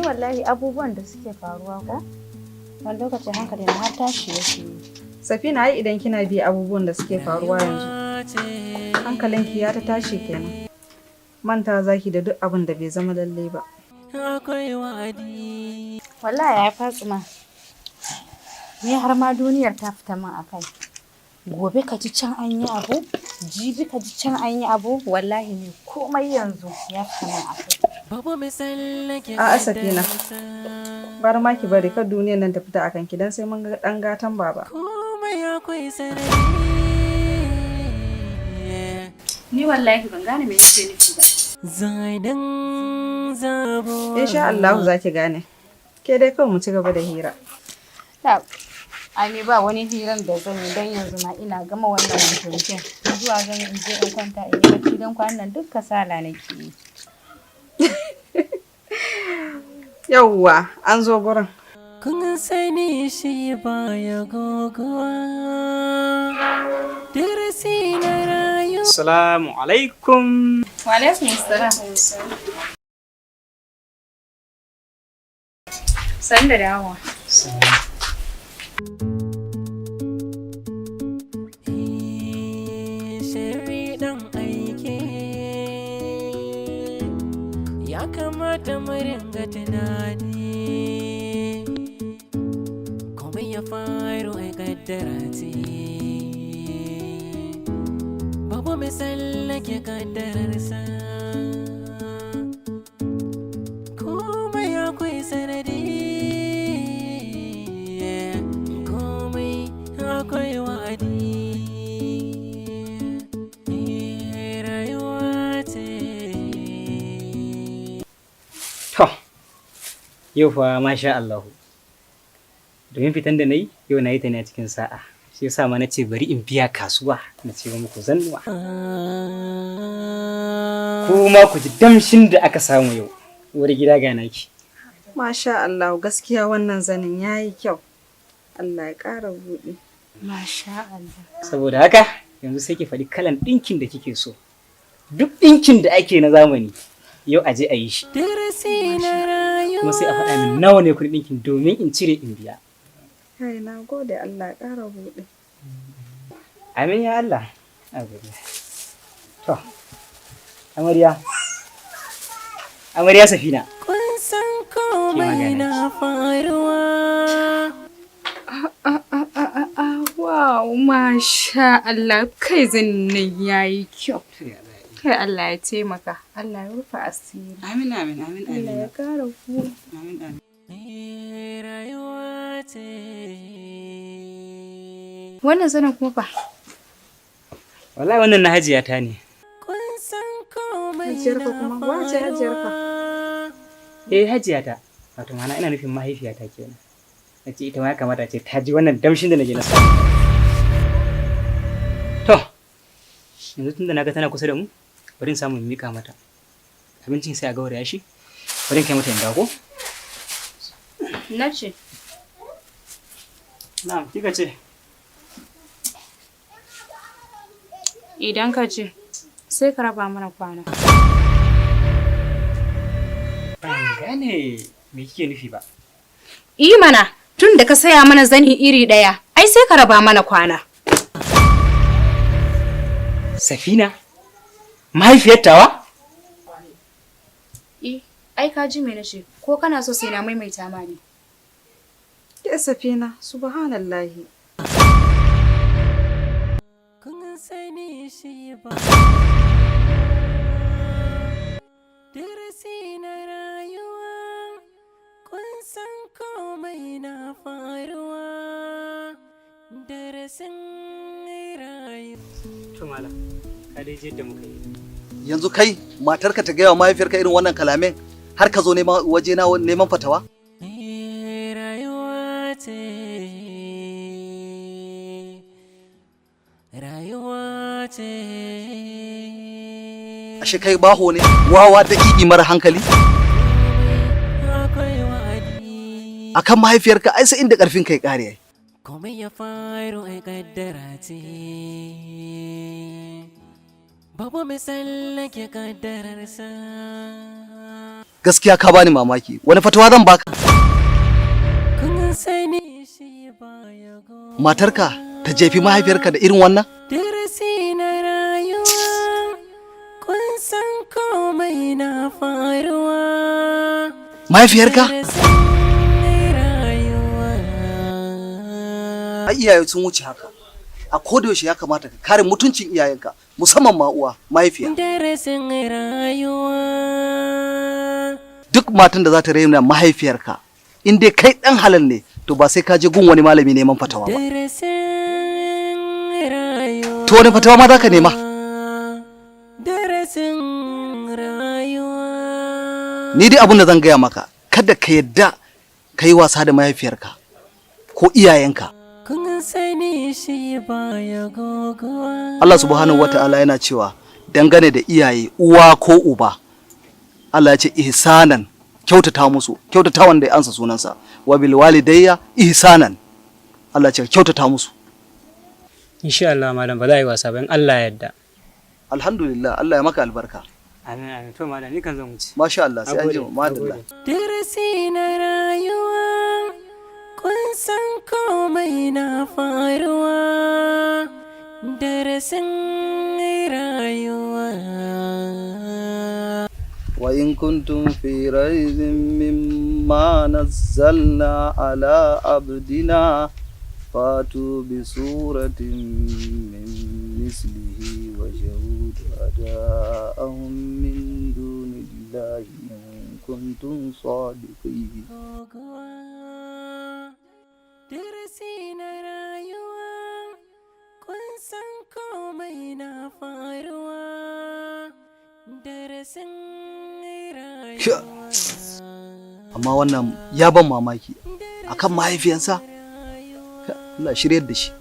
Ni wallahi abubuwan da suke faruwa ko wani lokacin hankali na har tashi yake yi. Safina, ai idan kina bi abubuwan da suke faruwa yanzu, hankalinki ya ta tashi kenan. Manta zaki da duk abin da bai zama lalle ba. Akwai wa'adi. Wallahi ya Fatsima. Ni har ma duniyar ta fita min a kai. Gobe ka ji can an yi abu, jibi ka ji can an yi abu, wallahi ni komai yanzu ya fita min a kai. Babu mai tsallake A'a, Safina. kaddararsa. Bar ma ki bari kar duniyar nan ta fita akan ki, dan sai mun ga dan gatan baba. Komai akwai sanadi. Ni wallahi ban gane me yake nufi ba. Zanen zabo. Insha Allah za ki gane. Ke dai kawai mu ci gaba da hira. Ta, ai ni ba wani hiran da zan yi, don yanzu ma ina gama wannan wanke-wanken. Zuwa zan yi in je in kwanta in yi bacci, don kwanan nan duk kasala nake yi. Yawwa, an zo gurin. Kun sani shi baya gogowa. Darasi na rayuwa. Assalamu alaikum. Wa alaikum assalam. Sannu da dawowa. Sharri ɗan aike. Ya kamata mu ringa tunani. Komai ya faru ai kaddara ce. Babu mai tsallake kaddararsa. Komai akwai sanadi. Komai akwai wa'adi. Rayuwa ce. To, yau fa masha Allahu. Domin fitan da na yi, yau na yi ta ne a cikin sa'a. Shi yasa ma na ce bari in biya kasuwa na ce muku zannuwa. Kuma ku ji damshin da aka samu yau. Uwar gida, ga naki. Masha Allah, gaskiya wannan zanin yayi kyau. Allah ya ƙara buɗe. Masha Allah. Saboda haka yanzu sai ki faɗi kalan ɗinkin da kike so. Duk ɗinkin da ake na zamani yau aje a yi shi. Darasi na rayuwa. Kuma sai a faɗa min nawa ne kuɗin ɗinkin domin in cire in biya. Kai, na gode, Allah ya ƙara buɗe. Amin ya Allah. Amin. To, amarya. Amarya Safina. Kun san komai na faruwa. Wow, masha Allah, kai zanin nan yayi kyau. Kai, Allah ya taimaka, Allah ya rufe asiri. Amin, amin, amin, Allah amin. ya kara ku. Amin, amin. Rayuwa ce. Wannan zanin kuma fa? Wallahi wannan na hajiya ta ne. Kun san komai Hajiyarka na kuma, wace hajiyarka? faruwa. Eh, hajiya ta. Wato ma'ana ina nufin mahaifiyata kenan. Na ce ita ma ya kamata ce ta ji wannan damshin da na je na samu. To, yanzu tunda na ga tana kusa da mu, bari in samu in miƙa mata. Abincin sai a gauraya shi. Bari in kai mata in dawo ko? Na ce, Na'am, kika ce. Idan ka je, sai ka raba mana kwana. Ban gane me kike nufi ba. Yi mana, tun da ka saya mana zani iri ɗaya, ai sai ka raba mana kwana. Safina? Mahaifiyar tawa? Eh, ai ka ji me nace, ko kana so sai na maimaita ma ne? Ke Safina, subhanallahi. Kun sani shi ba. Darasi na rayuwa. Kun san komai na faruwa. Darasin rayuwa. To malam, ka dai je yadda muka yi. Yanzu kai, matarka ta gaya wa mahaifiyarka irin wannan kalamen, har ka zo neman waje na neman fatawa? Rayuwa ce. Rayuwa ce. Ashe kai baho ne, wawa da ƙiƙi mara hankali. Akwai wa'adi. Akan mahaifiyarka, ai sai inda ƙarfin kai ƙare ai. Komai ya faru ai kaddara ce. Babu mai tsallake kaddararsa. Gaskiya ka bani mamaki. Wani fatawa zan baka? Kun sani shi baya go. Matarka ta jefi mahaifiyarka da irin wannan? Darasi na rayuwa, kun san komai na faruwa. Mahaifiyarka? Darasin rayuwa. Ai iyaye sun wuce haka. A kodayaushe ya kamata ka kare mutuncin iyayenka, musamman ma uwa, mahaifiya. Darasin rayuwa. Duk matan da za ta raina mahaifiyarka, in dai kai dan halal ne, to ba sai ka je gun wani malami neman fatawa ba. Darasin rayuwa. To wani fatawa ma za ka nema? Darasin rayuwa. Ni dai abin da zan gaya maka, kada ka yadda ka yi wasa da mahaifiyarka ko iyayenka. Kun sani shi baya gogowa. Allah subhanahu wata'ala yana cewa dangane da iyaye, uwa ko uba, Allah ya ce ihsanan, kyautata musu, kyautata wanda ya ansa sunansa, wa bil walidayya ihsanan. Allah ya ce kyautata musu. Insha Allah malam, ba za a yi wasa ba in Allah ya yarda. Alhamdulillah, Allah ya maka albarka. Amin amin. To malam, ni kan zan wuce. Masha Allah, sai an Nagode, jima, madalla. nagode. Darasi na rayuwa, kun san komai na faruwa. Darasin rayuwa. وإن كنتم في ريب مما نزلنا على عبدنا فاتوا بسورة من مثله وادعوا شهداءكم من دون الله إن كنتم صادقين. Darasi na rayuwa, kun san komai na faruwa. Darasin rayuwa. Amma wannan ya ban mamaki akan mahaifiyansa. Allah shiryar da shi.